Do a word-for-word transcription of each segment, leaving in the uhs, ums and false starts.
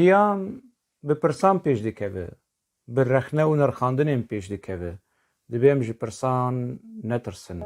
Jiyan bi pirsan pêş dikeve, bi rexne û nirxandinên pêş dikeve. Divê em ji pirsan netirsin.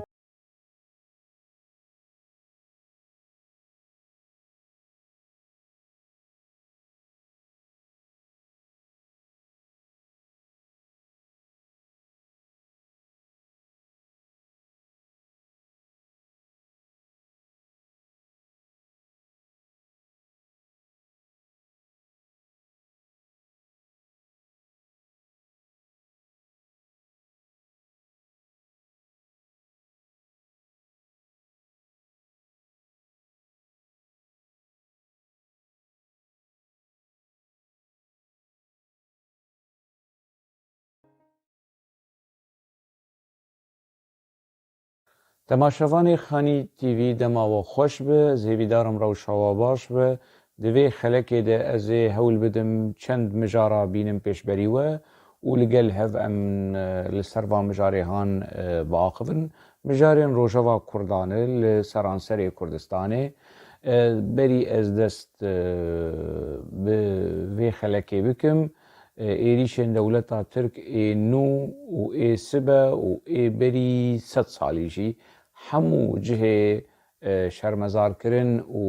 Temaşevanê Xanî T V, dema we xweş be, ez hêvîdar im rewşa we baş be. Di vê xelekê de ez ê hewl bidim çend mijara bînim pêşberî we û li gel hev em, e, li ser van mijarê han, e, biaxivin. Mijarên rojeva Kurdan e li seranserê Kurdistanê. E, berî ez dest, e, bi vê xelekê bikim, e, êrîşên dewleta Tirk ê nû û ê sibe û ê berî sed salî jî hemû cihê, e, şermezarkirin û,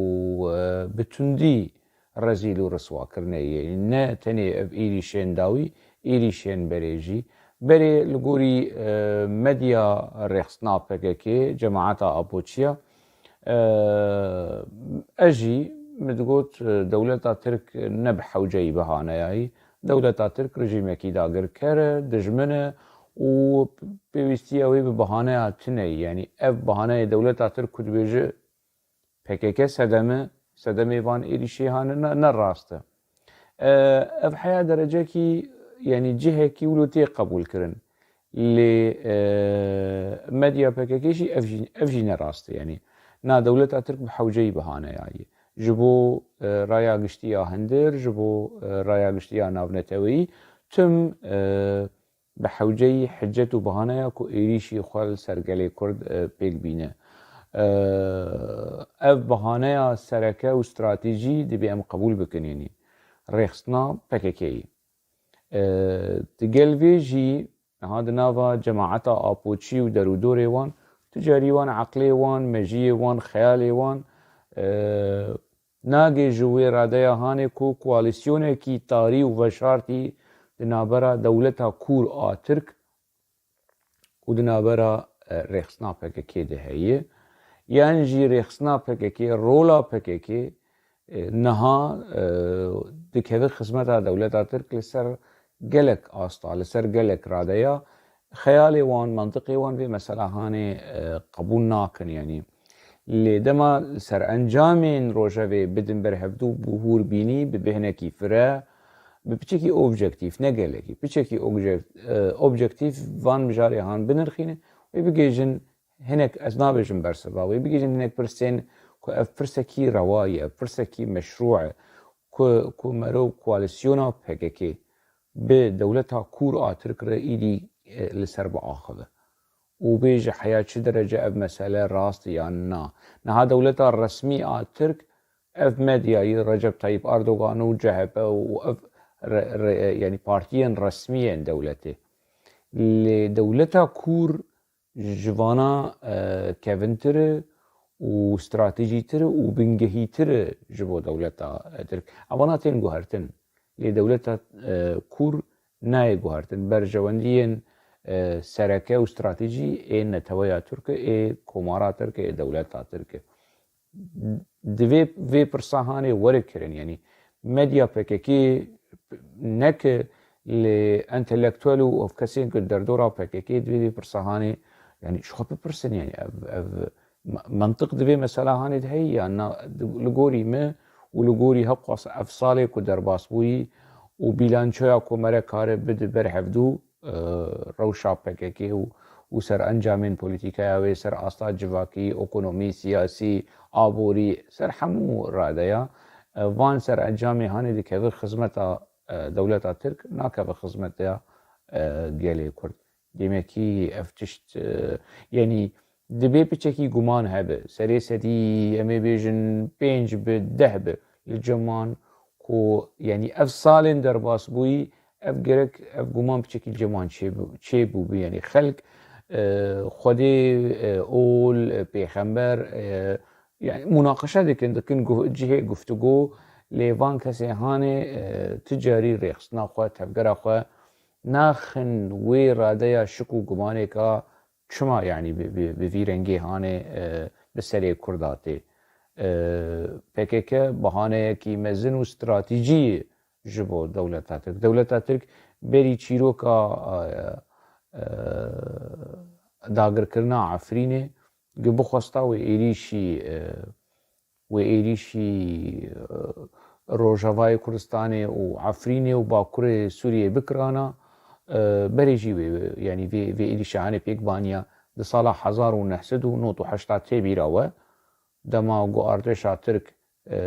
e, bi tundî rezîl û riswa kirine ye. Ne tenê ev êrîşên dawî, êrîşên berê jî. Berê li gorî, e, medya rêxistina P K K, cemaeta Apoçiya, e, ez jî min digot, e, dewleta Tirk ne bi hewceyî bihaneyayî. Dewleta Tirk rejîmekî dagirker e, dijmin e û pêwîstiya wê bi bahaneya tune ye. Yanî ev bahaneyê dewleta Tirk ku dibêje P K K sedem e, sedemê van êrîşê hane, ne, ne rast e. E, ev heya derecekî, yanî cihekî wilo tê qebûlkirin. Lê, e, medya P K K jî ev jî, ev jî ne rast e. Yanî na dewleta Tirk bi hewceyî bihaneyaye. Ji bo, e, raya giştî ya hundir, ji bo, e, raya giştî ya navneteweyî tim, e, bi hewceyî hicet û bahaneya ku êrîşî xwe li ser gelê Kurd, e, pêk bîne. E, ev bahaneya sereke û stratejî divê em qebûl bikin, yanî rêxistina P K K'yê. E, di gel vê jî niha di nava cemaeta Apoçî û derûdorê wan, tu carî wan eqlê wan, mejiyê wan, xeyalê wan, e, nagê ji wê radeya hanê ku koalîsyonekî tarî û veşartî di navbera dewleta kûr a Tirk û di navbera, e, rêxistina P K K de heye. Yan jî rêxistina P K K, rola P K K, e, niha, e, dikeve xizmeta dewleta Tirk li ser gelek asta, li ser gelek radeya. Xeyalê wan, mantiqê wan vê mesela hanê, e, qebûl nakin, yanî. Lê dema li ser encamên rojevê bidin ber hevdû bi hûrbînî, bi bêhnekî fire, bi piçekî objektîf, ne gelekî, piçekî objek-, e, objektîf van mijarê han binirxîne, wê bigêjin hinek, ez nabêjim bersiva, wê bigêjin hinek pirsên ku ev pirsekî rewa ye, ev pirsekî meşrû e, ku, ku mero koalîsyona P K K bi dewleta kûr a Tirk re îdî, e, li ser biaxive û bêje heya çi derece ev mesele rast e yan na. Niha dewleta resmî a Tirk ev medyayî Recep Tayyip Erdogan û C H P û ev re-, re-, yanî partiyên resmî yên dewletê. Lê dewleta kûr ji vana, e, kevintir e û stratejîtir e û bingehîtir e ji bo dewleta, e, Tirk. Evana tên guhertin. Lê dewleta, e, kûr nayê guhertin. Berjewendiyên, e, sereke û stratejî ê neteweya Tirk e, ê komara Tirk e, ê dewleta Tirk e. Divê vê pirsa hanê were kirin. Yanî medya P K K neke lê entelektuel û ev kesên ku derdora P K K divê vê pirsa hanê, yanî ji xwe bipirsin, yanî ev, ev me-, mentiq divê mesela hanê de heye ya na, di-, li gorî me û li gorî hewqas ev salê ku derbas bûyî û bîlançoya ku mere kare bide ber hevdû, e, rewşa P K K û, û serencamên polîtîkaya wê ser asta civakî, ekonomî, siyasî, aborî, ser hemû radeya, e, van serencamê hanê dikeve xizmeta, e, dewleta Tirk, nakeve xizmeta, e, gelê Kurd. Demekî ev tişt, e, yanî divê piçekî guman hebe. Serê sedî, em ê bêjin pênc bi, deh bi li cem wan ku, yanî ev salên derbasbûyî, ev gerek, ev guman piçekî li cem wan çêbû-, çêbûbû. Yanî xelk, e, Xwedê, e, ol, e, pêxember, e, yanî munaqeşe dikin, dikin gu-, cihê guftûgo, lê van kesê hanê, e, ti carî rêxistina xwe, tevgera xwe naxin wê radeya şik û gumanêka çima, yanî bi, bi, bi vî rengê hanê, e, bi serê Kurda tê. E, P K K bahaneyekî mezin û stratejî ji bo dewleta Tirk. Dewleta Tirk berî çîroka, e, e, dagirkirina Efrînê, ku bixwesta wê êrîşî, e, wê êrîşî, e, Rojavayê Kurdistanê û Efrînê û Bakurê Sûriyê bikirana, e, berê jî wê, yanî vê, vê êrîşa hanê pêk baniya di sala hezar û neh sed û nod û heşta tê bîra we, dema ku artêşa Tirk, e,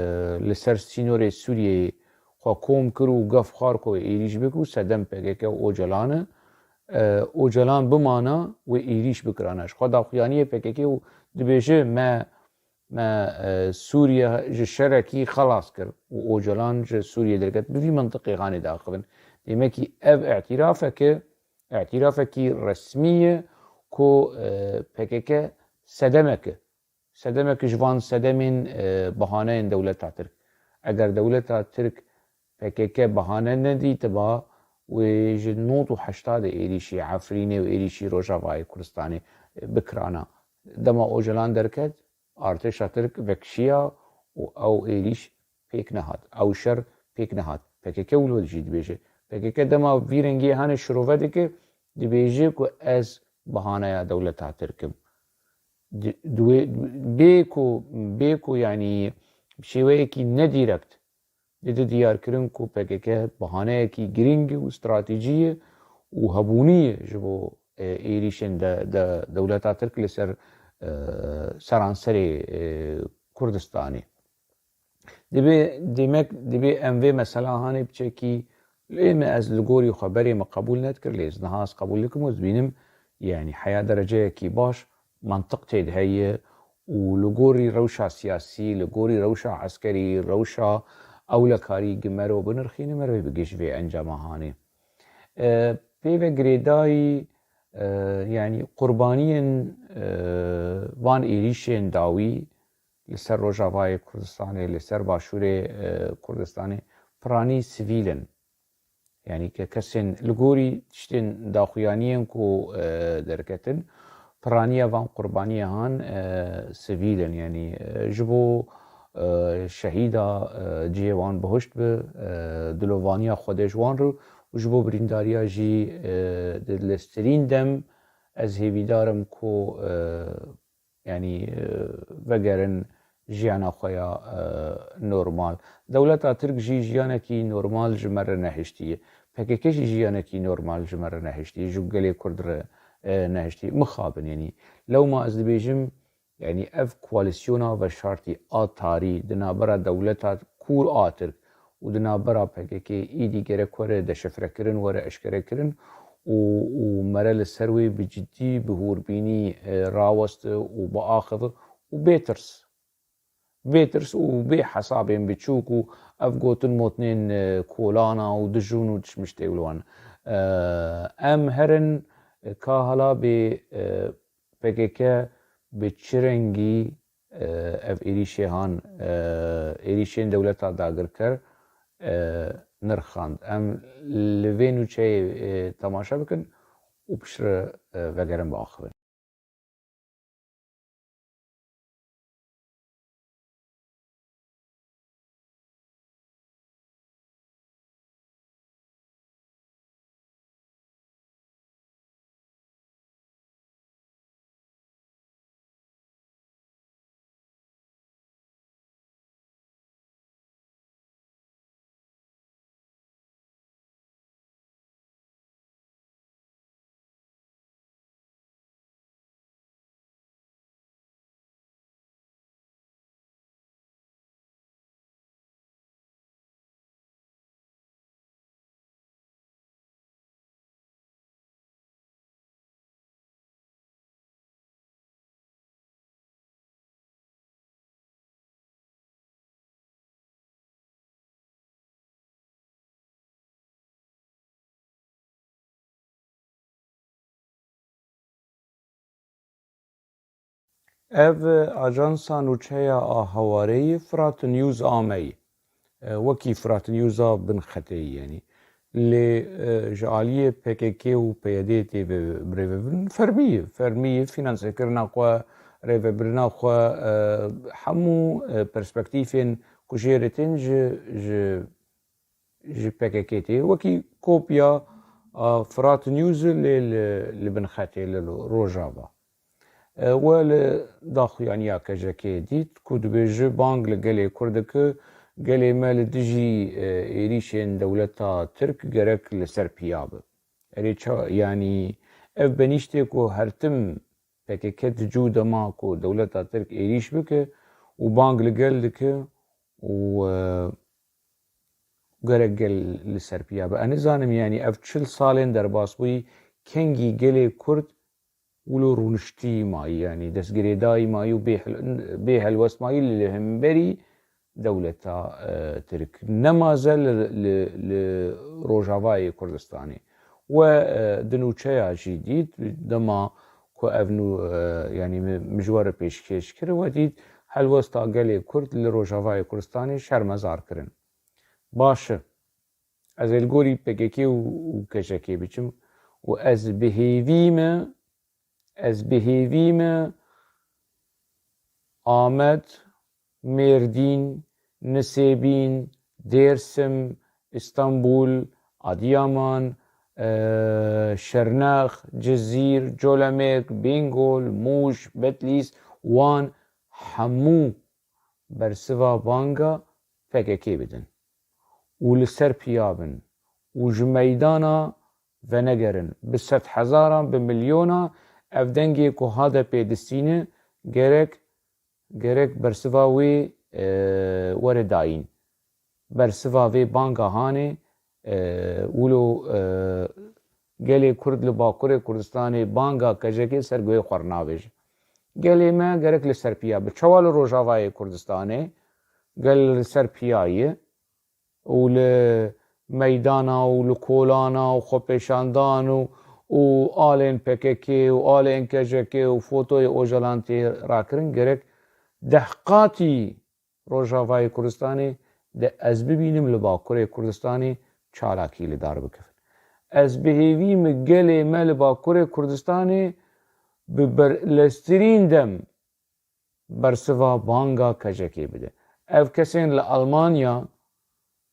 li ser sînorê Sûriyeyê xwe kom kir û gef xwar ku wê êrîş bik û sedem P K K û Ocalan e, e, Ocalan bimana wê êrîş bikirana. Ji xwe daxuyaniyê P K K û dibêje me me, e, Sûriye ji şerekî xelas kir û Ocalan ji Sûriyê derket. Bi vî mintiqê hanê diaxivin. Demekî ev îtirafeke, îtirafekî resmî ye ku, e, P K K sedemek e. Sedemek ji van sedemên, e, bahaneyên dewleta Tirk. Eger dewleta Tirk P K K bahane nedîtiba, wê ji nod û heşta de êrîşî Efrînê û êrîşî Rojavayê Kurdistanê, e, bikirana. Dema Ocalan derket, artêşa Tirk vekişiya û ew êrîş pêk nehat. Ew şer pêk nehat. P K K wilo jî dibêje. P K K dema vî rengî hanê şirove dike, dibêje ku ez bahaneya dewleta Tirk im. Di, di wê, bê ku, bê ku, yanî, bi şêweyekî nedîrekt dide diyarkirin ku P K K bahaneyekî girîng û stratejî ye û hebûnî ye ji bo, e, êrîşên de, de dewleta Tirk li ser, e, seranserê, e, Kurdistanê. Dibê, demek, dibê em vê mesela hanê piçekî, lê me ez li gorî xwe berê me qebûl nedikir, lê ez niha ez qebûl dikim û ez dibînim, yanî heya dereceyekî baş, mantiq tê de heye û li gorî rewşa siyasî, li gorî rewşa eskerî, rewşa ewlekarî, gi mero binirxîne, mero bigihîje vê encama hanê. E, pê ve girêdayî, e, yanî qurbaniyên, e, van êrîşên dawî li ser Rojavayê Kurdistanê, li ser Başûrê, e, Kurdistanê, piranî sivîl in. Yanî ke kesên li gorî tiştên daxuyaniyên ku, e, derketin, piraniya van qurbaniyê han, e, sivîl in. Yanî, e, ji bo, e, şehîda, e, cihê wan bihuşt bi, e, dilovaniya Xwedê ji wan re û ji bo birîndariya jî, e, di li serîn dem ez hêvîdar im ku, e, yanî, e, vegerin jiyana xwe ya, e, normal. Dewleta Tirk jî jiyanekî normal ji me re nehiştiye. P K K jî jiyanekî normal ji me re nehiştiye, ji gelê Kurd re, e, nehiştiye. Mixabin, yanî lewma ez dibêjim, yanî ev koalîsyona veşartî a tarî di navbera dewleta kûr a Tirk û di navbera P K K êdî gerek were deşifrekirin, were eşkerekirin û, û mere li ser wê bi cidî, bi hûrbînî, e, raweste û biaxive û bê tirs. Bê tirs û bê hesabên biçûk û ev gotin motinên, e, kolana û dijûn û tişmiş tê li wan. E, em herin, e, ka hala bê, e, P K K bi çi rengî, e, ev êrîşê han, e, êrîşên dewleta dagirker, e, nirxand. Em li vê nûçeyê, e, temaşe bikin û piştre, e, vegerin biaxivin. Ev ajansa nûçeya a Hawareyê Firat News ameyî. E, wekî Firat News a bin xeteyî, yanî. Lê, e, ji aliyê P K K û P Y D'ê tê bi, birêvebin fermî ye. Fermî ye, fînansekirina xwe, rêvebirina xwe, e, hemû, e, perspektîfên ku jê re tên ji, ji, ji P K K tê. Wekî kopya, a, Firat News lê li, li bin xetê li Rojava. E, we li daxuyaniya K J K dît ku dibêje bang li gelê Kurd dike, gelê me li dijî, e, êrîşên dewleta Tirk gerek li ser piya be. Erê ça, yanî ev benîştê ku her tim P K K di cû de ma ku dewleta Tirk êrîş bike û bang li gel dike û, e, gerek gel li ser piya be. Ez nizanim, yanî ev çil salên derbas bûyî, kengî gelê Kurd wilo rûniştî mayî, yanî destgirêdayî mayî û bê hel-, bê helwest mayî li hemberî dewleta, e, Tirk. Nemaze li, li, li Rojavayê Kurdistanê. We, e, di nûçeya jî dît, dema ku ev nû, e, yanî mi, mi ji we re pêşkêş kir, we dît helwesta gelê Kurd li Rojavayê Kurdistanê şermezar kirin. Baş e. Ez ê li gorî P K K û, û K J K biçim û ez bi hêvî me, ez bi hêvî me Amed, Mêrdîn, Nisêbîn, Dêrsim, Îstanbul, Adiyaman, e, Şirnex, Cizîr, Colemêrg, Bîngol, Mûş, Bitlîs, Wan, hemû bersiva banga P K K bidin û li ser piya bin û ji meydana venegerin. Bi sedhezaran, bi milyona ev dengê ku H D P distîne gerek, gerek bersiva wê, e, were dayîn. Bersiva vê banga hanê, e, wilo, e, gelê Kurd li Bakurê Kurdistanê banga K J K ser guhê xwe re navêje. Gelê me gerek li ser piya be. Çawa li Rojavayê Kurdistanê gel li ser piya ye û li meydana û li kolana û xwepêşandan û, û alên P K K û alên K J K û fotoyê Ocalan tê rakirin, gerek deh qatî Rojavayê Kurdistanê de ez bibînim li Bakurê Kurdistanê çalakî li dar bikevin. Ez bi hêvî me gelê me li Bakurê Kurdistanê bi ber-, leztirîn dem bersiva banga K J K bide. Ev kesên li Almanya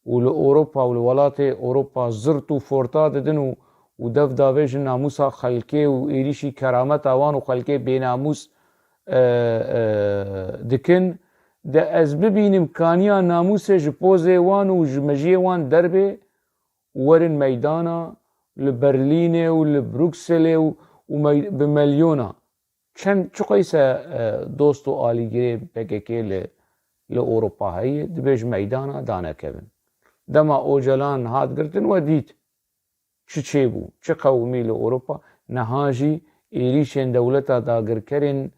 û li Ewropa û li welatê Ewropa zirt û forta didin û, û dev davêjin namûsa xelkê û êrîşî kerameta wan û xelkê bênamûs, e, e, dikin. De ez bibînim kaniya namûsê ji pozê wan û ji mejiyê wan derbê û werin meydana li Berlînê û li Brukselê û, û mey-, bi melyona. Çend çiqeyse, e, dost û alîgirê P K K li, li Ewropa heye, dibêj meydana danekevin. Dema Ocalan hat girtin, we dît çi çêbû, çi qewimî li Ewropa, niha jî êrîşên dewleta dagirkerên,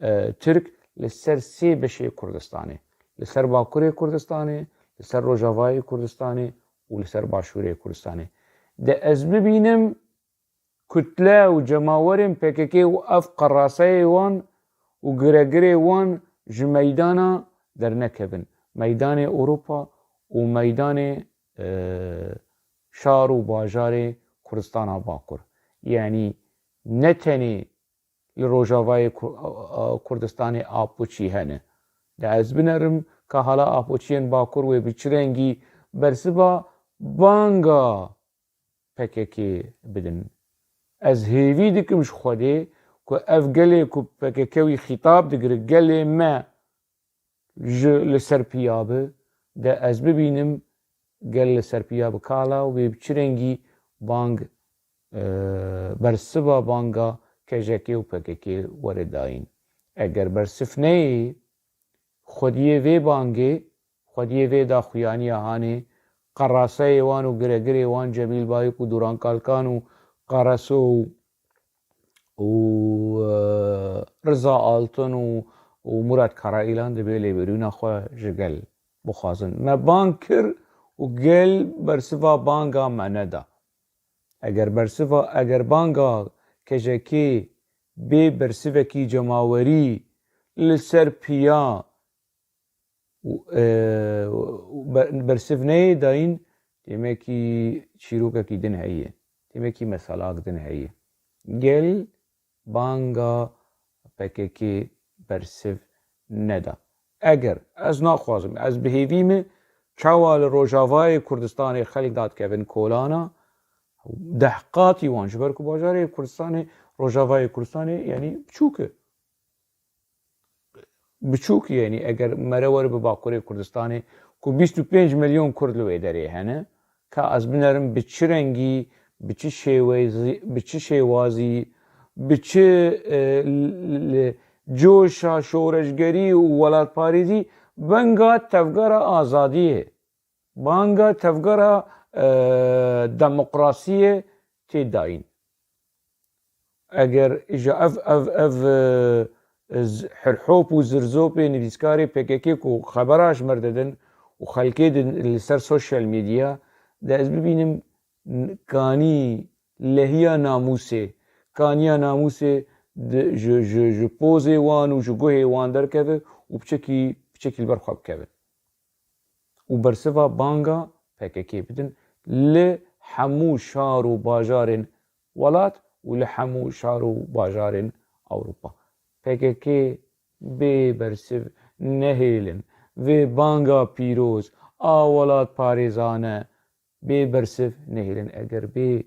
e, Tirk li ser sê beşê Kurdistanê, li ser Bakurê Kurdistanê, li ser Rojavayê Kurdistanê û li ser Başûrê Kurdistanê. De ez bibînim, kutle û cemawerên P K K û ev qeraseyê wan û giregirê wan ji meydana dernekevin. Meydanê Ewropa û meydanê, e, şar û bajarê Kurdistana Bakur. Yanî ne tenê li Rojavayê Ku-, a, a, Kurdistanê apoçî hene. De ez binerim ka hala apoçiyên Bakur wê bi çi rengî bersiva banga P K K bidin. Ez hêvî dikim ji Xwedê ku ev gelê ku P K K wî xîtab digire, gelê me ji li ser piya be, de ez bibînim gel li ser piya be kala û wê bi çi rengî bang, e, bersiva banga K J K û P K K were dayîn. Eger bersiv neyê, xwediyê vê bangê, xwediyê vê daxuyaniya hanê, qeraseyê wan û giregirê wan Cemîl Bayik û Duran Kalkan û Qaraso û, û, e, Riza Altun û, û Murat Karaîlan dibê lêbirîna xwe ji gel bixwazin. Me bang kir û gel bersiva banga me neda. Eger bersiva, eger banga K J K bê bersivekî cemawerî li ser piya û, e, û ber-, bersiv neyê dayîn, demekî çîrokekî din heye, demekî meselak din heye. Gel banga P K K bersiv neda. Eger, ez naxwazim, ez bi hêvî me, çawa li Rojavayê Kurdistanê xelk dadikevin kolana, deh qatî wan, ji ber ku bajarê Kurdistanê, Rojavayê Kurdistanê, yanî biçûk e. Biçûk, yanî eger mere were bi Bakurê Kurdistanê ku bîst û pênc milyon Kurd li wê derê hene, ka ez binerim bi çi rengî, bi çi şêwezî, bi çi şêwazî, bi çi, e, l-, l-, coşa şoreşgerî û welatparêzî, banga tevgera azadiyê, banga tevgera, e, demokrasiyê tê dayîn. Eger ji ev, ev, ev, e, z-, hirhop û zirzopê nivîskarê P K K ku xebera ji me re didin û xelkê din li ser sosyal medya de ez bibînim, n-, kanî lehiya namûsê, kaniya namûsê di, ji, ji, ji pozê wan û ji guhê wan derkeve û piçekî, piçekî li ber xwe bikeve. Û bersiva banga P K K bidin li hemû şar û bajarên welat û li hemû şar û bajarên Ewropa. P K K bê bersiv nehêlin. Vê banga pîroz a welatparêzane bê bersiv nehêlin. Eger bê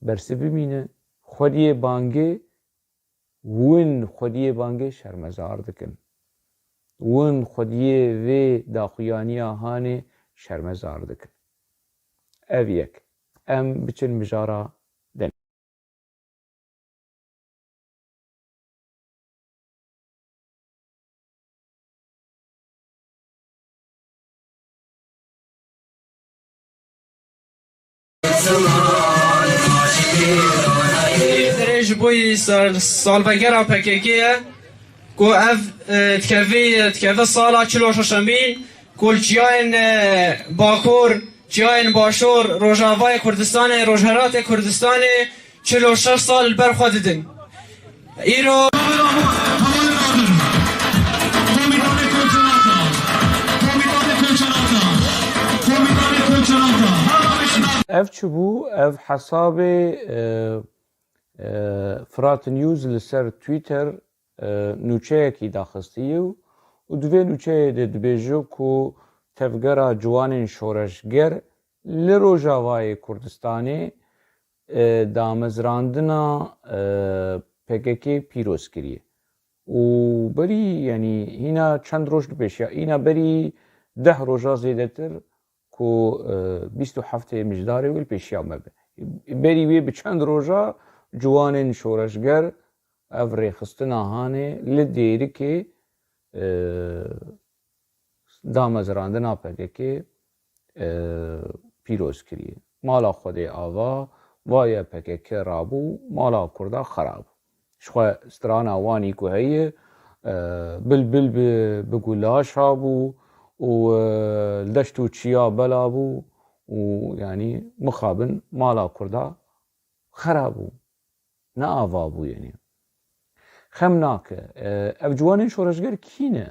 bersiv bimîne, xwediyê bangê Win xwediyê bangê şermezar dikin. Win xwediyê vê daxuyaniya hanê şermezar dikin. Ev yek. Em biçin mijara din. Ji bo sal-, salvegera P K K ye ku ev, e, dikevî, dikeve sala çil û şeşemîn ku li çiyayên, e, Bakur, çiyayên Başûr, Rojavayê Kurdistanê, Rojhelatê Kurdistanê, çil û şeş sal li ber xwe didin. Îro Ev çi bû? Ev hesabê, e, e, Firat News li ser Twitter, e, nûçeyekî daxistiye û, û di vê nûçeyê de dibêje ku tevgera ciwanên şoreşger li Rojavayê Kurdistanê, e, damezrandina, e, P K K pîroz kiriye. Û berî, yanî hîna çend roj li pêşiya, hîna berî deh roja zêdetir ku, e, bîst û heftê mijdarê wê li pêşiya me be. Berî wê bi çend roja ciwanên şoreşger ev rêxistina hanê li Dêrikê, e, damezrandina P K K, e, pîroz kiriye. Mala Xwedê ava, vaye P K K rabû, mala Kurda xera bû. Ji xwe strana wanî ku heye, e, bilbil bi, bi gula şa bû û, e, li deşt û çiya bela bû û, yanî, mixabin mala Kurda xera bû. Ne ava bû, yanî. Xem nake. E, ev ciwanên şoreşger kî ne?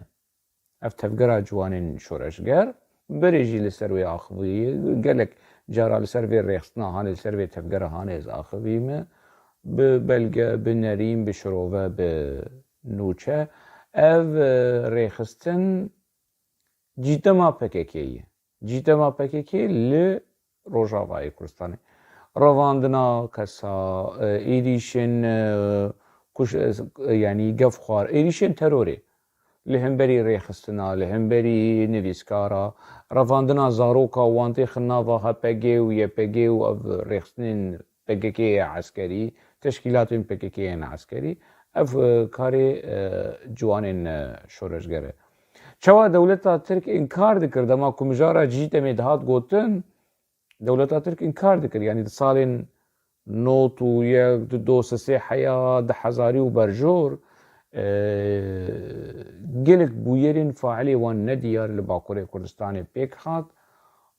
Ev tevgera ciwanên şoreşger, berê jî li ser wê axivî, gelek cara li ser vê rêxistina hanê, li ser vê tevgera hanê ez axivî me. Bi belge, bi nerîn, bi şirove, bi nûçe. Ev, e, rêxistin cîtema P K K ye. Cîtema P K K li Rojavayê Kurdistanê. Revandina kesa, e, êrîşên, e, kuş-, e, yanî gefxwar, êrîşên terorê. Li hemberî rêxistina, li hemberî nivîskara, revandina zaroka wan têxin nava H P G û Y P G û ev rêxistinên P K K yê eskerî, teşkîlatên P K K yên eskerî, ev, e, karê, e, ciwanên, e, şoreşger e. Çawa dewleta Tirk înkar dikir, dema ku mijara Cîtemê dihat gotin, dewleta Tirk înkar dikir. Yanî di salên nod û yek, du, du sê heya, du hezarî û berjor, e, gelek bûyerên failê wan nediyar li Bakurê Kurdistanê pêk hat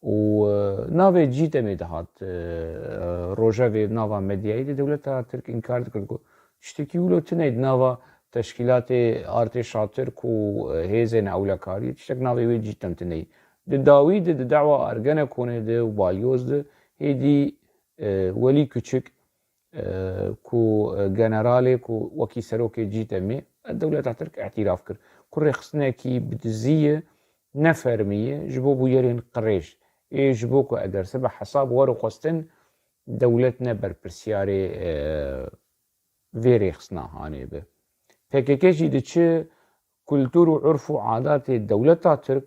û, e, navê Cîtemê dihat, e, rojevê nava medyayê de dewleta Tirk înkar dikir ku tiştekî wilo tune di nava teşkîlatê artêşa Tirk û, e, hêzên ewlekariyê, tiştek navê wê cîtem tune ye. Di dawî de, di dawa Ergenekonê de û Balyoz de hêdî, e, Welî Küçük, e, ku, e, generalê ku wekî serokê cîtemê, e, dewleta Tirk îtiraf kir ku rêxistinekî bi dizî ye, ne fermî ye, ji bo bûyerên qirêj. Ê ji bo ku eger sibe hesab were xwestin, dewlet ne berpirsiyarê, e, vê rêxistina hanê be. P K K jî diçe kultur û urf û adatê dewleta Tirk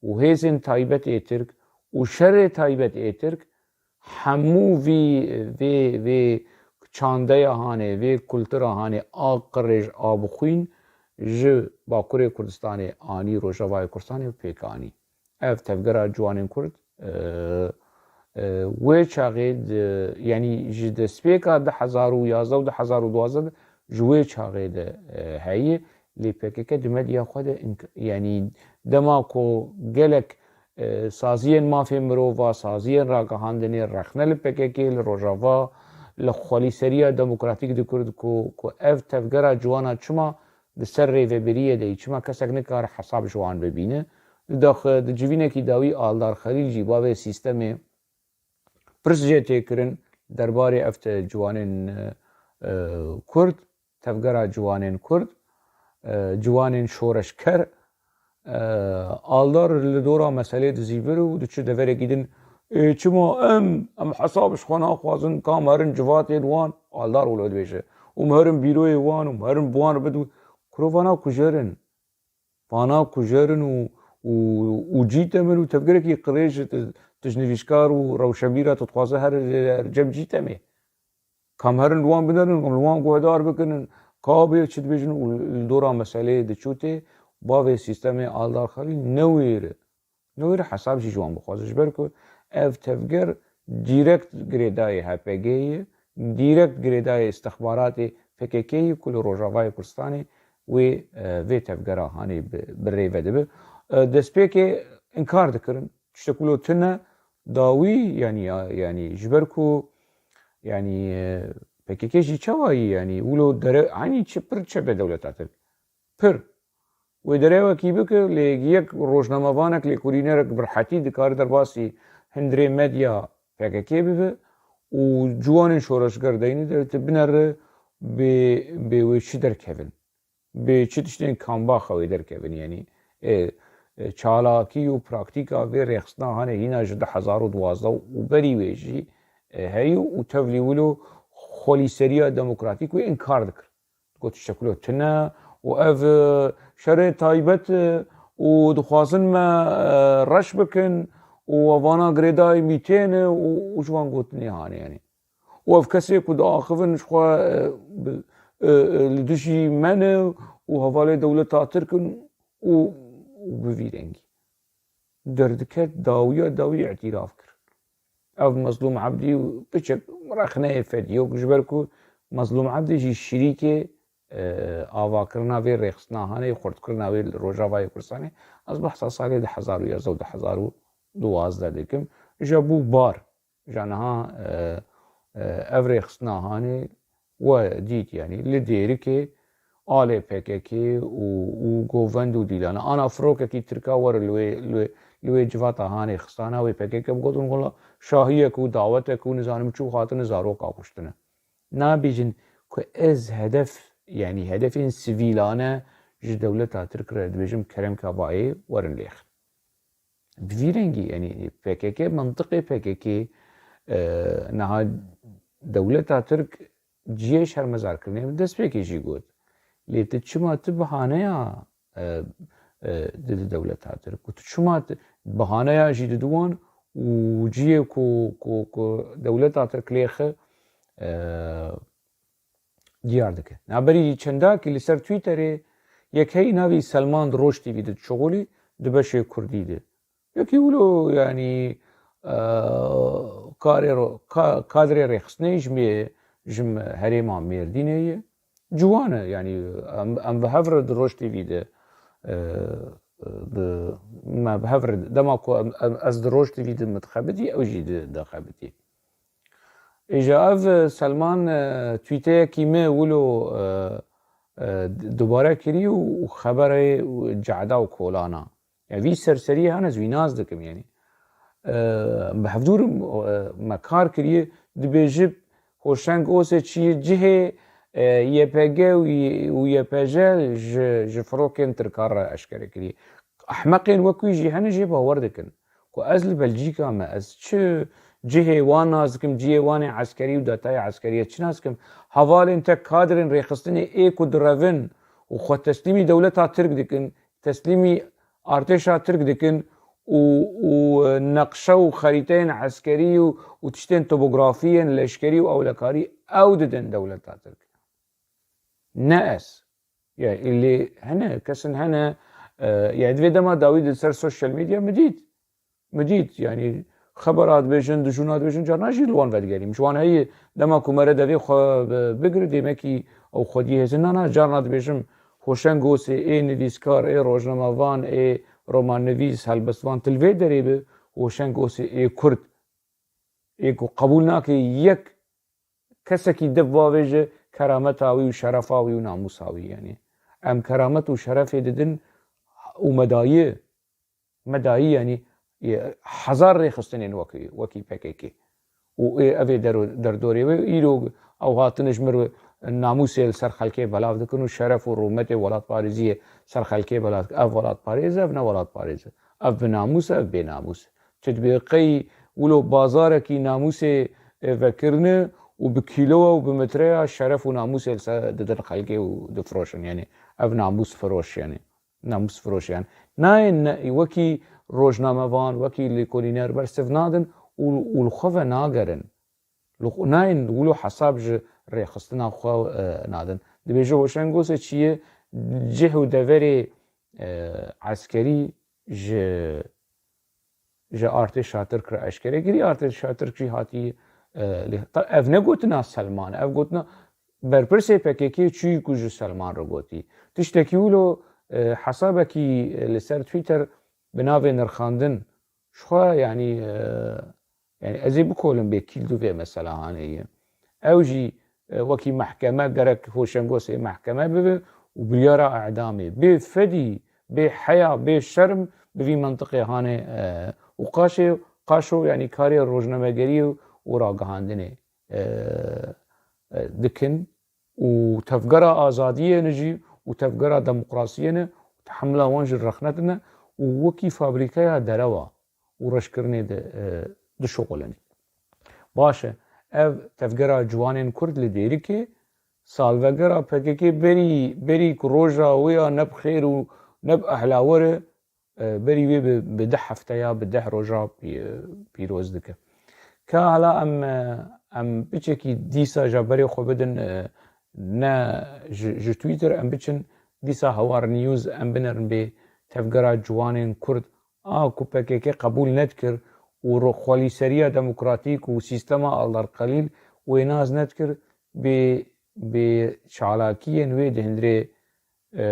û hêzên taybet ê Tirk û şerê taybet ê Tirk, hemû vî, vê, vê çandeya hanê, vê kultura hanê a qirêj, a bixwîn ji Bakurê Kurdistanê anî Rojavayê Kurdistanê pêk anî. Ev tevgera ciwanên Kurd, e, e, wê çaxê di, yanî ji destpêka du hezar û yazdeh û du hezar û duwazdeh de ji wê çaxê de, e, heye. Lê P K K di medya xwe de ink-, yanî dema ku gelek, e, saziyên mafê mirova, saziyên ragihandinê rexne li P K K, li Rojava, li xwelîseriya demokratîk dikirin ku, ku ev tevgera ciwana çima di ser rêvebiriyê de yî, çima kesek nikare hesab ji wan bibîne. Di dax-, di civînekî dawî Aldar Xelîl jî bavê sîstemê pirs jê tê kirin derbarê ev te ciwanên, e, Kurd, tevgera ciwanên Kurd, e, ciwanên şoreşker. E, Aldar li dora meselê dizîvir û diçe deverekî din, ê, çima em, em hesab ji xwe naxwazin, ka em herin civatên wan, Aldar wilo dibêje, û em herin bîroyê wan û em herin bi wan re bidin. Kuro vana kujerin. Vana kujerin û, û, û cîtemin û tevgerekî qirêj, tu, tu ji nivîskar û rewşenbîra tu dixwaze her, her cem cîtemê. Kam herin li wan binerin, li wan guhdar bikinin, ka bê çi dibêjin û li dora meseleyê diçûtê, bavê sîstemê Aldar Xelîl newêre. Newêre hesab jî ji wan bixwaze. Ji ber ku ev tevger dîrekt girêdayê H P G ye, dîrekt girêdayê istixbaratê P K K ye ku li Rojavayê Kurdistanê wê, e, vê tevgera hanê bi, bi rêve dibe. E, destpêkê inkar dikirin. Tiştek wilo tune dawî, yanî, ya, yanî ji ber ku, yanî, e, P K K jî çawa yî, yanî wilo dere, eynî çi pir çep e dewleta Tirk. Pir. Wê derewekî bike, lê yek rojnamevanek, lêkolînerek bi rehetî dikare derbasî hundirê medya P K K bibe û ciwanên şoreşger deynê de tu binere bê, bê wê çi derkevin. Bê çi tiştên kambaxa wê derkevin, yanî, e, e, çalakî û praktîka vê rêxistina hanê hîna ji du hezar û duwazdeh û berî wê jî, e, heye û tevlî wilo xwelîseriya demokratîk wê inkar dikir. Got, tiştek wilo tune û ev, e, şerê taybet e û dixwazin me, e, reş bikin û vana girêdayî mîtê ne û, û ji wan gotinê hanê, yanî. Û ev kesê ku diaxivin ji xwe, e, bi, e, e, li dijî me ne û hevalê dewleta Tirk in û, û bi vî rengî. Derdiket dawiya dawî îtîraf kir. Ev Mezlûm Ebdî piçek rexneyê fedî yo, ji ber ku Mezlûm Ebdî jî şirîkê, e, avakirina vê rêxistina hanê, xurtkirina wê li Rojavayê Kurdistanê. Ez behsa salê du hezar û yazdeh û du hezar û duwazdeh dikim. Îja bû bar. Îja niha, e, e, ev rêxistina hanê we dît, yanî li Dêrikê alê P K K û, û Govend û Dîlan. Ana firokekî Tirka were li wê, li wê, li wê civata hanê xistana wê P K K bigotin, wela şahiyek û dawetek û nizanim çû hatine zaroka kuştine. Nabêjin ku ez hedef, yanî hedefên sivîlane ji dewleta Tirk re dibêjim kerem ka bayê werin lêxin. Bi vî rengî, yanî P K K, mentiqê P K K, e, niha dewleta Tirk cihê şermezarkirinê min destpêkê jî got. Lê tu çima tu bihaneya, e, e, dide dewleta Tirk? Û tu çima tu bihaneya jî dide wan û cihê ku, ku, ku dewleta Tirk lêxe, e, diyar dike. Naberî çendakî li ser Twitterê yek heyî navî Selman di Roj T V de dişuxulî di beşê kurdî de. Yekî wilo, yanî, e, karê ro-, ka-, kadrê rêxistinê ji mê-, ji herêma Mêrdînê ye. Ciwan e, yanî em, em bi hev re di Roj T V de, e, bi, me bi hev re, dema ku em, em, ez di Roj T V de min dixebitî, ew jî di, dixebitî. Îja ev, e, Selman, e, twîteyekî me wilo, e, e, d-, dubare kirî û, û xeberê û cehda û kolana. Ya vî serseriyê hene ez wî nas dikim, yanî. E, bi hevdûr, e, me kar kiriye, dibêje Hoşeng Ose çi ye cihê, e, Y P G û Y-, û Y P J ji, ji firokên Tirkan re eşkere kiriye. Ehmeqên wekî jî hene jê bawer dikin ku ez li Belcîka me, ez çi cihê wan nas dikim, cihê wan ê eskerî û detayê eskerî, ez çi nas dikim? Hevalên te kadrên rêxistinê ê ku direvin û xwe teslîmî dewleta Tirk dikin, teslîmî artêşa Tirk dikin û, û neqşe û xerîteyên eskerî û, û tiştên topografiyên leşkerî û ewlekarî ew didin dewleta Tirk. Ne ez. Ya, lê hene, kesin hene, e, ya, divê dema dawî di ser sosyal medya min dît. Min dît, yanî xebera dibêjin, dijûna dibêjin, carna jî li wan vedigerîm. Ji wan heyî dema ku mere devê xwe bi-, bigire, dêmekî ew xwediyê hêzin nana, carna dibêjim, Hoşeng Gosê ê nivîskar, ê rojnamevan, ê romannivîs, helbestvan, tu li vê derê bi, Hoşeng Gosê ê Kurd, ê ku qebûl nake yek kesekî di bavêje kerameta wî û şerefa wî û namûsa wî, yanî. Em keramet û şerefê didin û medayî, medayî, yanî, e, hezar rêxistinên wekî, wekî P K K. Û ê, ev ê dero-, derdorê wê, îro ew hatine ji mir namûsê li ser xelkê belav dikin û şeref û rûmetê welatparêziyê ser xelkê belav dikin. Ev welatparêz e, ev ne welatparêz e. Ev bi namûs e, ev bê namûs e. Çi dibê qey wilo bazarekî namûsê, e, vekirine û bi kîloya û bi metreya şeref û namûsê li ser didin xelkê û difiroşin. Yanî ev namûs firoş, yanî namûs firoş, yanî nayên ne, wekî rojnamevan, wekî lêkolîner bersiv nadin û, û li xwe ve nagerin. Li xwe, nayên wilo hesab ji rêxistina xwe, e, nadin. Dibêje Hoşeng Gosê çi ye? Cih û deverê, e, eskerî ji ji artêşa Tirk re eşkere kirî. Artêşa Tirk jî hatî, e, lê ta-, ev ne gotina Selman, ev gotina berpirsê P K K çûyî ku ji Selman re gotî. Tiştekî wilo, e, hesabekî, e, li ser Twitter bi navê nirxandin, ji xwe, yanî, e, yanî ez ê bikolim bê kîl du vê mesela hanê ye. Ew jî, e, wekî mehkeme gerek Hoşeng Gosê mehkeme bibe û biryara edamê bê fedî, bê heya, bê şerm bi vî mentiqê hanê, e, û qaşê, qaşo, yanî karê rojnamegeriyê û ragihandinê, e, e, dikin û tevgera azadiyê ne jî û tevgera demokrasiyê ne û tehemila wan jî rexne dine û wekî fabrîkeya derewa û reşkirinê de, e, dişuxulin. Baş e, ev tevgera ciwanên Kurd li Dêrikê salvegera P K K berî, berî ku roja wê ya ne bi xêr û ne bi ehlawer e, e, berî wê bi, bi deh hefteya, bi deh roja pî-, pîroz dike. Ka hala em, e, em piçekî dîsa ja berê xwe bidin, e, ne ji, ji Twitter, em biçin dîsa Hawar News, em binerin bê tevgera ciwanên Kurd a ku P K K qebûl nedikir û ro-, xwelîseriya demokratîk û sîstema aldarqelîl wê nas nedikir, bê, bê çalakiyên wê di hundirê, e,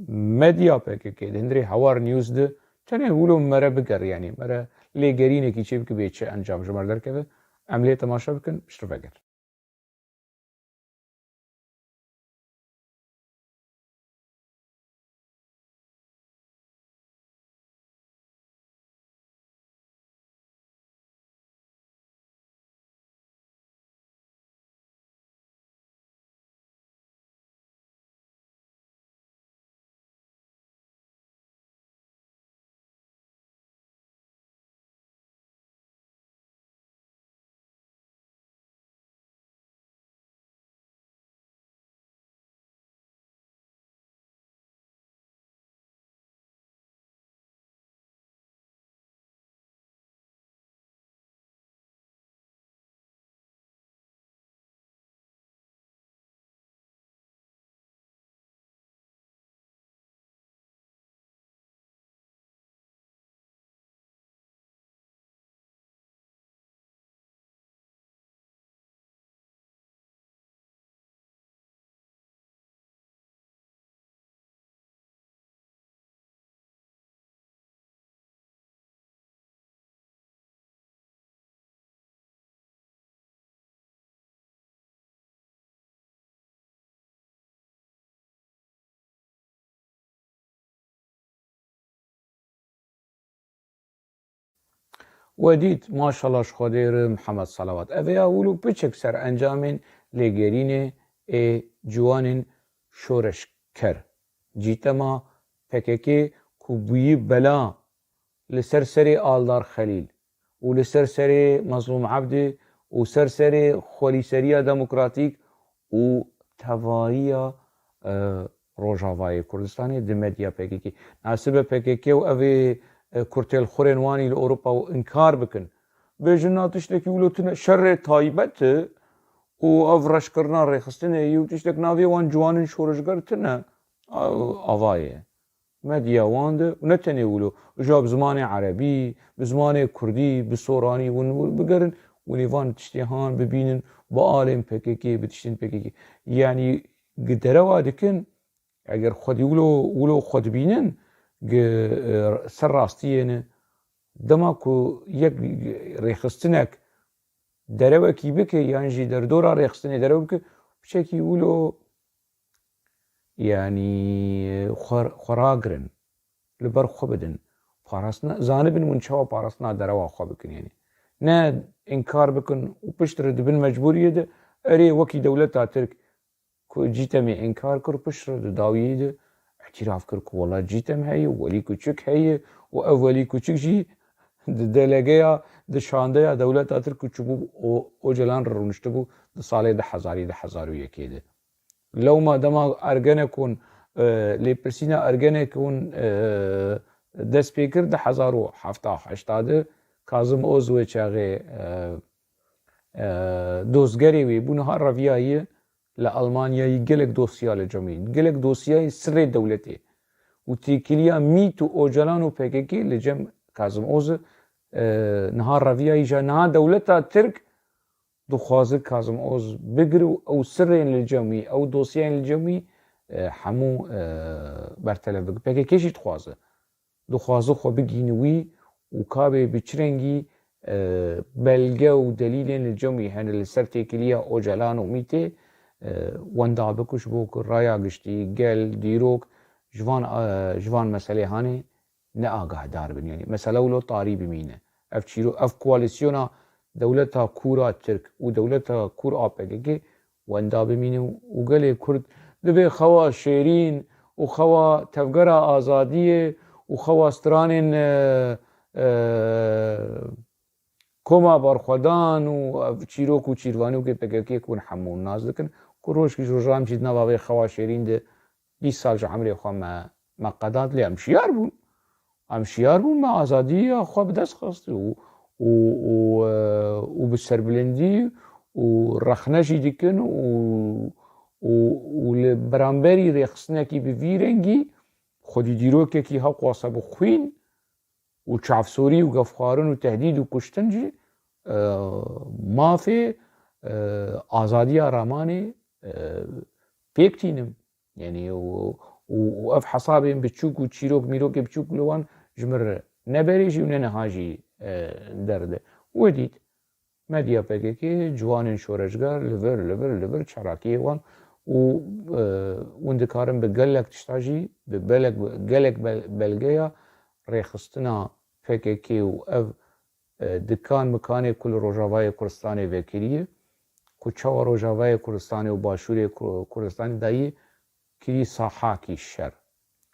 medya P K K, di hundirê Hawar News de tenê wilo mere biger, yanî mere lêgerînekî çêbike bê çi encam ji me derkeve, em lê temaşe bikin, ji veger. We dît, maşallah ji Xwedê re Mihemed Salawat. Ev ya wilo piçek ser encamên lêgerînê ê ciwanên şoreşker. Cîtema P K K ku bûyî bela li ser serê Aldar Xelîl û li ser serê Mezlûm Ebdî û ser serê xwelîseriya demokratîk û tevahiya, e, Rojavayê Kurdistanê di medya P K K. Nasibe P K K û evê, e, kurtêlxurên wanî li Ewropa û inkar bikin. Bêjin na tiştekî wilo tune şerê taybet e û ev reşkirina rêxistinê yî û tiştek navê wan ciwanên şoreşger tune. A-, avayê. Medya wan de, û ne tenê wilo, ja bi zimanê erebî, bi zimanê kurdî, bi soranî, hûn bigerin, hûn ê van tiştê han bibînin, bi alên P K K, bi tiştên P K K. Yanî, gi derewa dikin, eger xwedî wilo, wilo xwe dibînin, gi, e, ser rastiyê ne. Dema ku yek rêxistinek derewekî bike, yan jî derdora rêxistinê derew bike, piçekî wilo, yanî xwe, xwe ragirin, li ber xwe bidin. Parastina, zanibin hûn çawa parastina derewa xwe bikin, yanî. Ne înkar bikin û piştre di bin mecbûriyê de, erê wekî dewleta Tirk ku Cîtemê înkar kir, piştre di dawiyê de îtiraf kir ku wela Cîtem heye, welî kuçik heye û ev welî kuçik jî di delegeya, di şandeya dewleta Tirk ku çûbû O-, Ocalan re rûniştibû di salê du hezarî, du hezar û yekê de. Lewma dema Ergenekon, e, lêpirsîna Ergenekon, e, dest pê kir di hezar û hefta heşta de, Kazim Oz wê çaxê, e, e, dozgerê wê bû, niha reviyaye li Almanyayê, gelek dosya li cem wî, gelek dosyayê sirrê dewletê û têkiliya mît û Ocalan û P K K li cem Kazim Oz e, e, niha reviyaye, ja niha dewleta Tirk dixwaze Kazim Oz bigire û ew sirrên li cem wî, ew dosyayên li cem wî, e, hemû, e, bertelef bike. P K K jî dixwaze. Dixwaze xwe bigihîne wî û ka bê bi çi rengî, e, belge û delîlên li cem wî hene li ser têkiliya Ocalan û mîtê, e, wenda bike ji bo ku raya giştî, gel, dîrok ji van, e, ji van meselê hanê ne agahdar bin. Yanî mesele wilo tarî bimîne. Ev çîro-, ev koalîsyona dewleta kûr a Tirk û dewleta kûr a P K K wenda bimîne û gelê Kurd divê xewa şêrîn û xewa tevgera azadiyê û xewa stranên, e, e, koma berxwedan û ev çîrok û çîrvanokê P K K ku hûn hemû nas dikin, ku rojkî ji rojan jî di nava vê xewa şêrîn de bîst sal ji emrê xwe me, me qedand, lê em şiyar bûn. Em şiyar bûn, me azadiya xwe bi dest xist û, û, û, e, û bi serbilindî û rexne jî dikin û, û, û li beramberî rêxistinekî bi vî rengî xwedî dîrokekî hewqas e bi xwîn û çavsorî û gefxwarin û tehdîd û kuştin jî, e, mafê, e, azadiya ramanê, e, pêk tînim. Yanî û, û, û ev hesabên biçûk û çîrok mîrokê biçûk li wan ji min re ne berê jî û ne niha jî, e, derde. We dît, medya P K K, ciwanên şoreşger li vir, li vir, li vir çalakiyê wan û, e, hûn dikarin bi gelek tişta jî, bi belek, gelek bel-, belgeya rêxistina P K K û ev, e, dikan mikanê ku li Rojavayê Kurdistanê vekiriye, ku çawa Rojavayê Kurdistanê û Başûrê Ku-, Kurdistanê dayî kiriye sahakî şer,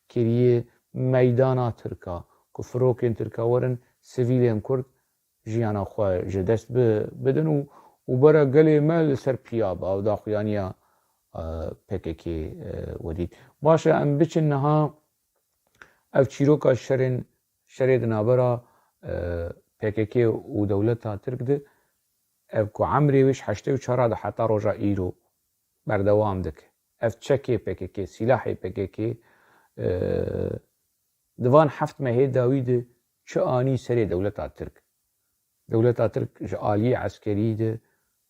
kiriye meydana Tirka, ku firokên Tirka werin sivîlên Kurd jiyana xwe ji dest bi-, bidin û, û bera gelê me li ser piya be. Ew daxuyaniya, e, P K K, e, we dît. Baş e, em biçin niha ev çîroka şerên, şerê di navbera, e, P K K û dewleta Tirk de, ev ku emrê wê ji heştê û çar de heta roja îro berdewam dike. Ev çekê P K K, sîlahê P K K, e, di van heft mehê dawî de çi anî serê dewleta Tirk? Dewleta Tirk ji aliyê eskerî de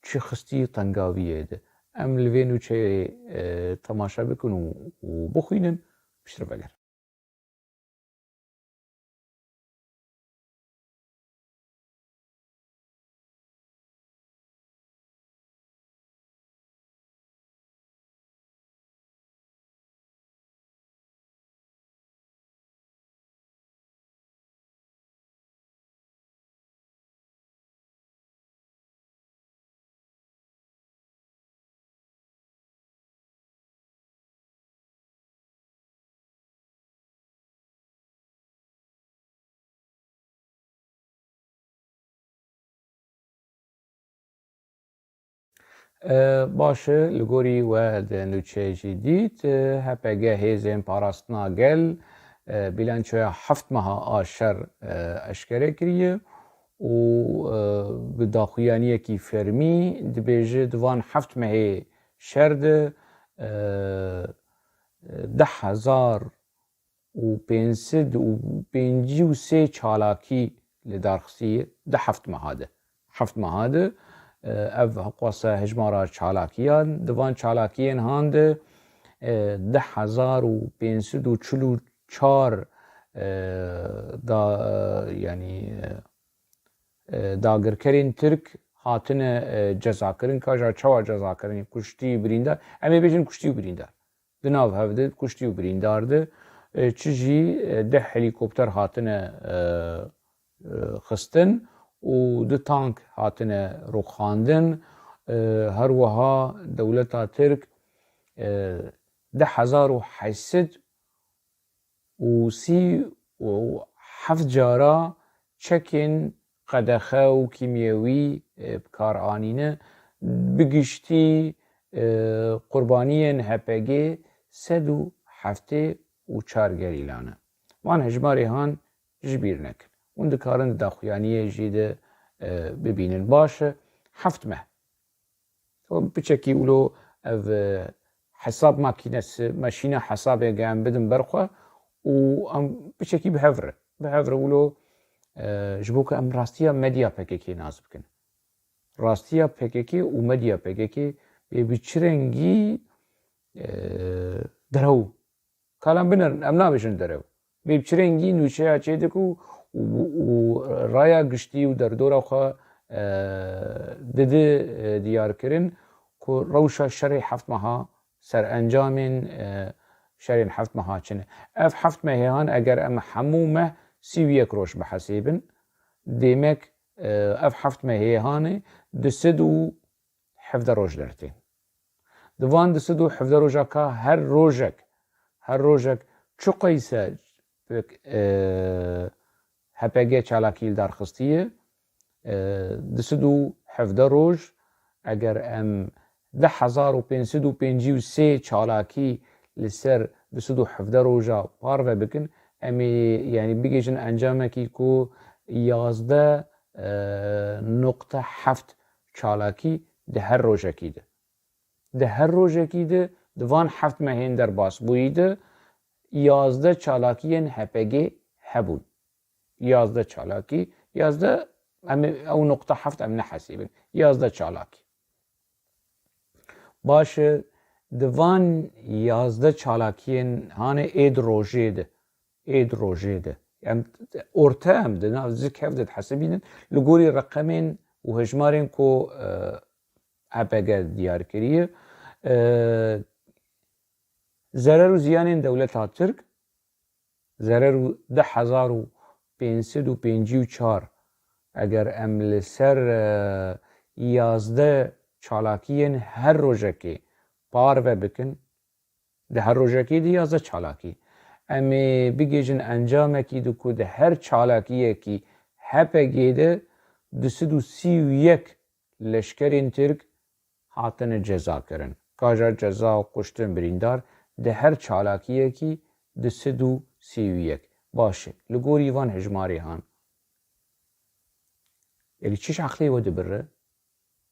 çi xistî tengaviyê de? Em li vê nûçeyê, e, temaşe bikin û, û bixwînin, piştre vegerin. E, baş e, li gorî we di nûçeyê jî dît, e, H P G hêzên parastina gel, e, bîlançoya heft meha a şer, e, eşkere kiriye û, e, bi daxuyaniyekî fermî dibêje di van heft mehê şer de, e, deh hezar û pênc sed û pêncî û sê çalakî li dar xistiye di heft meha de. Heft meha de, e, ev hiqwasa hejmara çalakiyan, di van çalakiyên han de, e, deh hezar û pênc sed û çil û çar, e, da, e, yanî, e, e, dagirkerên Tirk hatine, e, cezakirin. Ka jî çawa cezakirin? Kuştî, birîndar. Em ê bêjin kuştî û birîndar. Di nav hev de kuştî û birîndar de, e, çi jî, e, deh helîkopter hatine, e, e, xistin û du tank hatine rûxandin. E, her wiha dewleta Tirk, e, deh hezar û heşt sed û sî û heft cara çekên qedexe û kîmyewî, e, bi kar anîne. Bi giştî, e, qurbaniyên H P G sed û heftê û çar gerîla ne. Van hejmarê han ji bîr nekin. Hûn dikarin di daxuyaniyê jî de, e, bibînin. Baş e, heft meh. Piçekî wilo ev, e, hesab makînesi, maşîna hesabê ge em bidin ber xwe û em piçekî bi hev re, bi hev re wilo, e, ji bo ku em rastiya medya P K K nas bikin. Rastiya P K K û medya P K K bê bi çi rengî, e, derew Kalan binerin, em nabêjin derew. Bê bi çi rengî nûçeya çêdik û, û, û raya giştî û derdora xwe, e, didi, e, diyarkirin ku rewşa şerê heft meha, serencamên, e, şerên heft meha çi ne. Ev heft mehê han eger em hemû meh sî û yek roj bihesêbin, dêmek, e, ev heft mehê hanê du sed û hevdeh roj dertên. Di van du sed û hevdeh roja ka her rojek, her rojek çi qeyse, e, H P G çalakî li dar xistiye, e, du sed û hevdeh roj, eger em deh hezar û pênc sed û pêncî û sê çalakî li ser du sed û hevdeh roja parve bikin, em ê, yanî, bigihîjin encamekî ku yazdeh, e, nuqte heft çalakî di her rojekî de. Di her rojekî de, di van heft mehên derbas bûyî de, yazdeh çalakiyên H P G hebûn. Yazdeh çalakî, yazdeh, em ê ew nuqta heft em nehesîbin. Yazdeh çalakî. Baş e, di van yazdeh çalakiyên hanê ê di rojê de, ê di rojê de. Em orte em di nav zik hev de dihesibînin. Li gorî reqemên û hejmarên ku, e, H P G diyar kiriye. E, zerer û ziyanên dewleta Tirk, zerer û deh hezar û pênc sed û pêncî û çar, eger em li ser, e, yazdeh çalakiyên her rojekê parve bikin, di her rojekê de yazdeh çalakî. Em ê bigihîjin encamekî de ku di her çalakiyekî H P G de du sed û sî û yek leşkerên Tirk hatine cezakirin. Ka jî ceza û kuştin, birîndar, di her çalakiyekî du sed û sî û yek. Baş e. Li gorî van hejmarê han, êlî çi ji eqlê we dibire?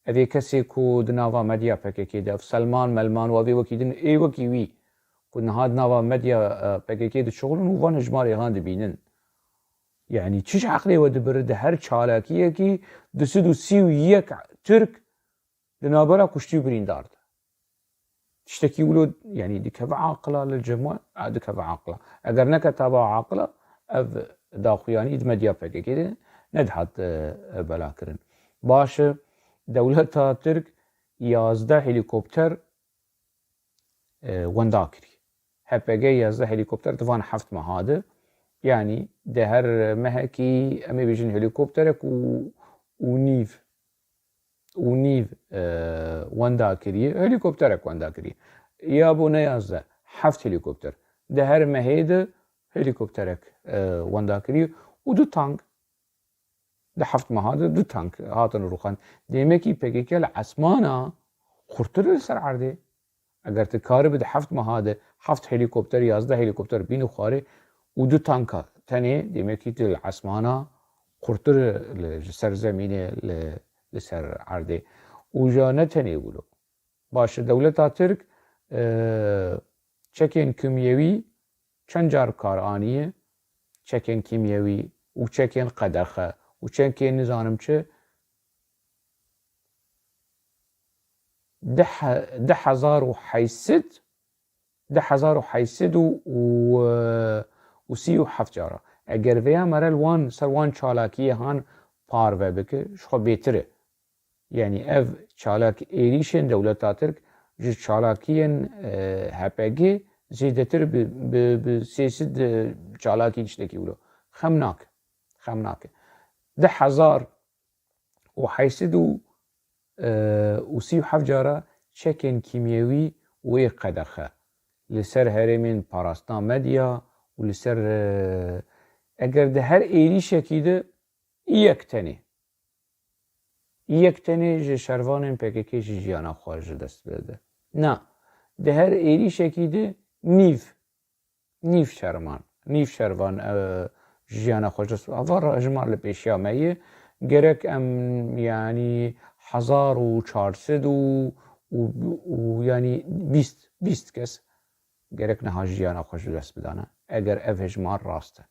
Ev ê kesê ku di nava medya P K K de, ev Selman, Melman û ev ê wekî din, ê wekî wî ku niha di nava medya, e, P K K dişuxulin û van hejmarê han dibînin. Yanî çi ji eqlê we dibire di her çalakiyekî du sed û sî û yek Tirk di navbera kuştî û birîndar de? Tiştekî wilo, yanî, dikeve aqila li cem we? A, dikeve aqila. Eger neke tava aqila, ev daxuyanî di medya P K K de nedihat, e, belakirin. Baş e, dewleta Tirk yazdeh helîkopter, e, wenda kirî. H P G yazdeh helîkopter di van heft meha de, yanî di her mehekî, em ê bêjin helîkopterek û, û nîv, û nîv, e, wenda kiriye. Helîkopterek wenda kiriye. Ya bo ne yazdeh, heft helîkopter. Di her mehê de helîkopterek, e, wenda kiriye û du tank. Di heft meha de du tank hatin rûxandin. Demekî P K K li esmana Xurtir li ser erdê. Eger tu karibi di heft meha de heft helîkopter, yazdeh helîkopter bînî xwarê û du tanka tenê, demekî tu li esmana xurtir li, ji ser zemînê li, li ser erdê. Û ja ne tenê wilo. Baş e, dewleta Tirk, e, çekên kimyewî çend car kar aniye, çekên kîmyewî û çekên qedexe û çekên nizanim çi, deh, deh hezar û heyşt sed, deh hezar û heyşt sed û, û, û sî û heft cara. Eger vêya mere li wan, ser wan çalakiyê han parve bike, ji xwe bêtir e. Yanî ev çalak êrîşên dewleta Tirk ji çalakiyên, e, H P G zêdetir bi, bi, bi sê sed, e, çalakî tiştekî wilo. Xem nake. Xem nake. Deh hezar û heyşt sed û, e, û sî û heft cara çekên kîmyewî û ê qedexe li ser herêmên parastina medya û li ser, e, eger di her êrîşekî de yek tenê, yek tenê ji şervanên P K K jî jiyana xwe ji dest bide. Na, di her êrîşekî de nîv, nîv şerman, nîv şervan, e, jiyana xwe ji dest bide. Ava hejmar li pêşiya me ye. Gerek em, yanî, hezar û çar sed û, û, û, yanî, bîst, bîst kes gerek niha jiyana xwe ji dest bidane. Eger ev hejmar rast e.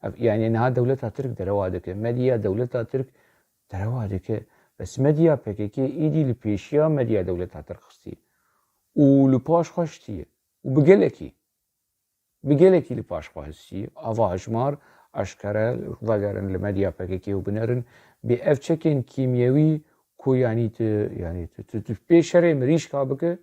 Ev, yanî niha dewleta Tirk derewa dike, medya dewleta Tirk derewa dike. Bes medya P K K êdî li pêşiya medya dewleta Tirk xistî. Û li paş xwe şitiye. Û bi gelekî, bi gelekî li paş xwe histî. Ava hejmar eşkere vegerin li medya P K K û binerin. Bê ev çekên kîmyewî ku, yanî tu, yanî tu, tu, tu pê şerê mirîşka bike,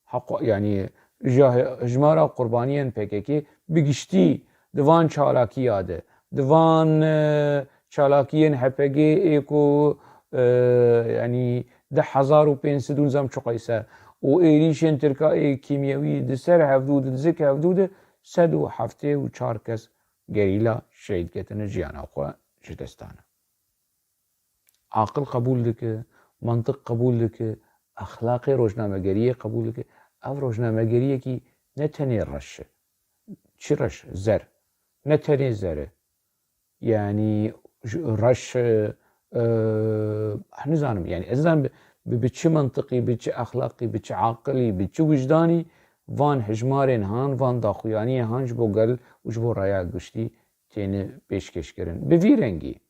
heqo-, yanî ja he-, hejmara qurbaniyên P K K bi giştî di van çalakiya de, di van, e, çalakiyên H P G ê ku, e, yanî deh hezar û pênc sed û nizam çi qeyse û êrîşên Tirka ê kîmyewî di ser hevdû de, di zik hevdû de sed û heftê û çar kes gerîla şehîd ketine, jiyana xwe ji dest dane. Aqil qebûl dike, mantiq qebûl dike, exlaqê rojnamegeriyê qebûl dike. Ev rojnamegeriyekî ne tenê reş e. Çi reş? Zer. Ne tenê zer e. Yanî ji, reş, e, e, nizanim, yanî ez nizanim bi, bi, bi çi mantiqî, bi çi exlaqî, bi çi aqilî, bi çi wijdanî van hejmarên han, van daxuyaniyê han ji bo gel û ji bo raya giştî têne pêşkêşkirin. Bi vî rengî,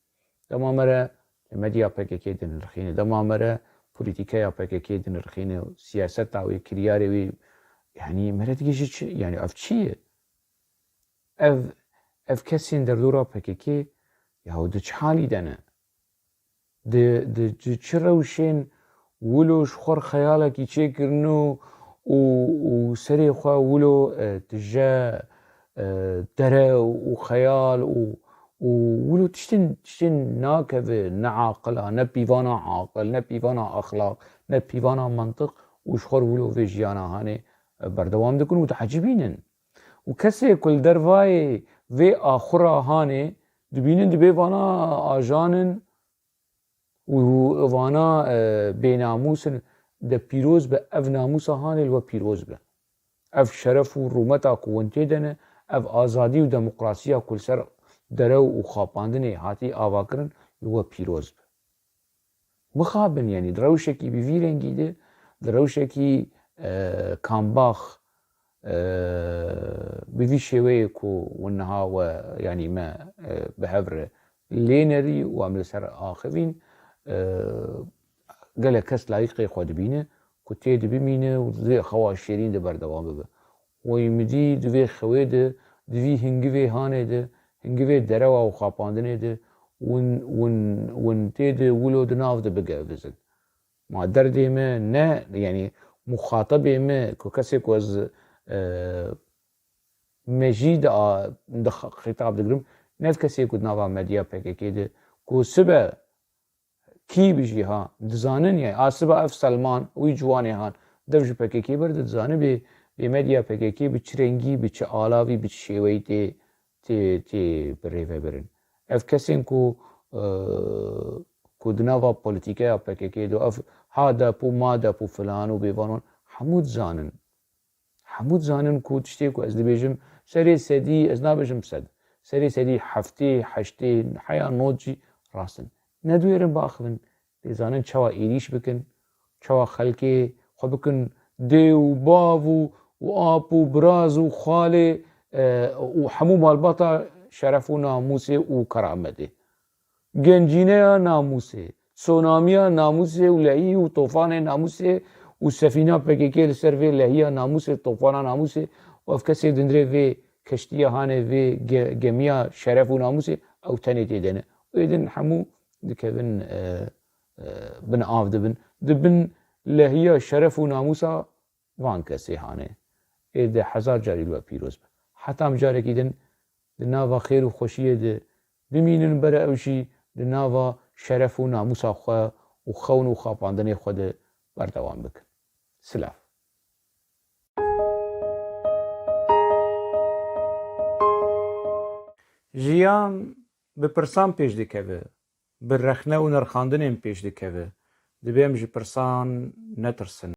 dema me re medya P K K dinirxîne, dema me re polîtîkeya P K K dinirxîne, siyaseta wê, kiryarê wê, yanî me re digihîje çi, yanî ev çi ye? Ev, ev kesên derdora P K K, yahu di çi halî de ne? Di, di, di çi rewşên wilo ji xwe xeyalekî çêkirin û, û, û serê xwe wilo, e, tije, e, dere û xeyal û, û wilo tiştên, tiştên nakeve, ne aqila, ne pîvana aqil, ne pîvana exlaq, ne pîvana mantiq û ji xwe wilo vê jiyana hanê, e, berdewam dikin û diecibînin. Û kesê ku li dervayê vê axura hanê dibînin, dibê vana ajan in û vana, e, bênamûs in, de pîroz be, ev namûsa hanê li we pîroz be. Ev şeref û rûmeta ku hûn tê de ne, ev azadî û demokrasiya ku li ser derew û xapandinê hatî avakirin, li we pîroz be. Mixabin, yanî di rewşekî bi vî rengî de, di rewşekî, e, kambax, e, bi vî şêweyê ku hûn niha we, yanî me, e, bi hev re lê nerî û em li ser axivîn, e, gelek kes layîqê xwe dibîne ku tê de bimîne û di vê xewa şêrîn de berdewam bibe. Wê min dî di vê xewê de, di vî hingivê hanê de, hingivê derewa û xapandinê de, win, win, win tê de wilo di nav de bigevizin. Ma derdê me ne, yanî muxatebê me ku kesê ku ez, e, me jî di a, di xîtab digirim, ne kesê ku di nava medya P K K de, ku sibe kî bijî ha, dizanin, yani, a siba ev Selman, wî ciwanê han, dev ji P K K berde, dizane bê, bê medya P K K bi çi rengî, bi çi alavî, bi çi şêweyî tê, tê, tê birêvebirin. Ev kesên ku, e, ku di nava polîtîkeya P K K de ev HADEP û MADEP û filan û bêvan wan hemû dizanin. Hemû dizanin ku tiştê ku ez dibêjim serê sedî, ez nabêjim sed, serê sedî heftê, heştê, heya nod jî rast in. Nedwêrin biaxivin, dê zanin çawa êrîş bikin, çawa xelkê xwe bikin dê û bav û, û ap û biraz û xalê, e, û hemû malbata şeref û namûsê û kerametê. Gencîneya namûsê, sonamiya namûsê û lehî û tofanê namûsê û sefîna P K K li ser vê lehiya namûsê, tofana namûsê û ev kesê dindirê vê keştiya hanê vê ge-, gemiya şeref û namûsê ew tenê tê de ne. Û êdin hemû dikevin, e, e, bin av dibin. Di bin lehiya şeref û namûsa van kesê hanê. Ê de hezar carî li we pîroz be. Heta em carekî din di nava xêr û xweşiyê de bimînin, bere ew jî di nava şeref û namûsa xwe û xewn û xapandinê xwe de berdewam bikin. Silav. Jiyan bi pirsan pêş dikeve, bi rexne û nirxandinên pêş dikeve. Divê em ji pirsan netirsin.